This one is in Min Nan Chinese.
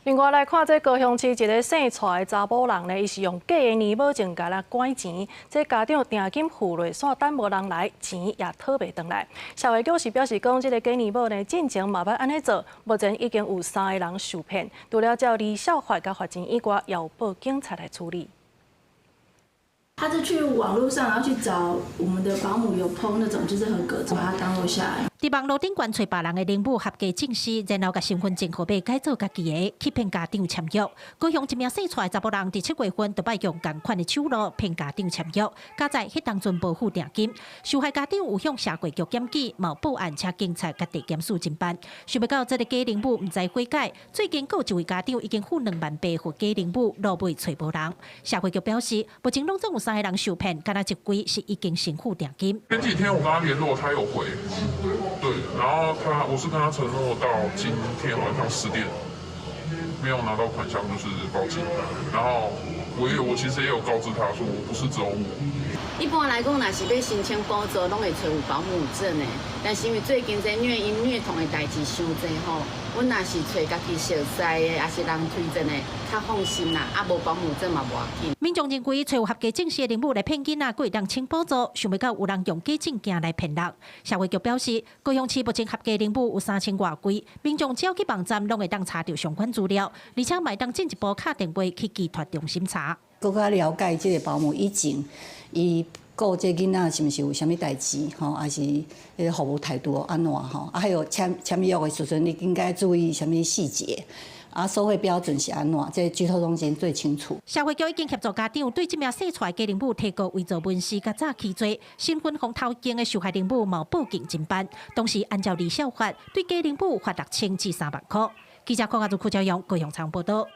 另外來看，這高雄市一个姓蔡的查某人呢，伊是用假的年保證共人拐錢，這家長定金付落，煞等無人來，錢也討袂轉來。社會局是表示講，這个假年保呢，進前嘛捌按呢做，目前已經有三个人受騙，除了照離消法佮罰錢以外，也有報警察來處理。他就去網路上，然後去找我們的保姆有 PO 那種就是合格，把他 download 下來。佇網路頂懸揣別人的齡母合格證書，然後共身份證號碼改做家己的，去騙家長簽約。高雄一名姓蔡的查埔人，佇7月份就擺用仝款的手路騙家長簽約，佳哉彼當陣無付定金。受害家長有向社會局檢舉，嘛報案，請警察佮地檢署偵辦。想袂到這个假齡母毋知悔改，最近閣有一位家長已經付2萬8予假齡母，落尾揣無人。社會局表示，目前攏總有三个人受騙，敢若一位是已經先付定金。前幾天我跟他聯絡，他有回，對，然後他我是跟他承諾到今天晚上10點，沒有拿到款項就是報警，然後我其實也有告知他說，我不是只有我。一般來講，若是欲申請補助，攏會揣有保姆證的。但是因為最近這虐嬰虐童的代誌傷濟吼，阮若是揣家己熟似的，抑是人推薦的，較放心啦。啊，無保姆證嘛無要緊。民眾認為，揣有合格證書的齡母來騙囡仔，閣會當請補助，想袂到有人用假證件來騙人。社會局表示，高雄市目前合格齡母有3000外位，民眾只要去網站，攏會當查著相關資料，而且嘛會當進一步敲電話去寄託中心查。閣較了解這个保姆以前，伊顧這囡仔是毋是有啥物代誌吼，抑是彼个服務態度按怎吼？啊，還有簽簽約的時陣，你應該注意啥物細節？啊，收費標準是按怎？這居托中心最清楚。社會局已經協助家長對這名姓蔡的假齡母提告偽造文書佮詐欺罪，身份予偷經的受害齡母嘛報警偵辦，同時按照兒少法對假齡母罰6000至3萬箍。記者鄺阿如、柯昭陽高雄採訪報道。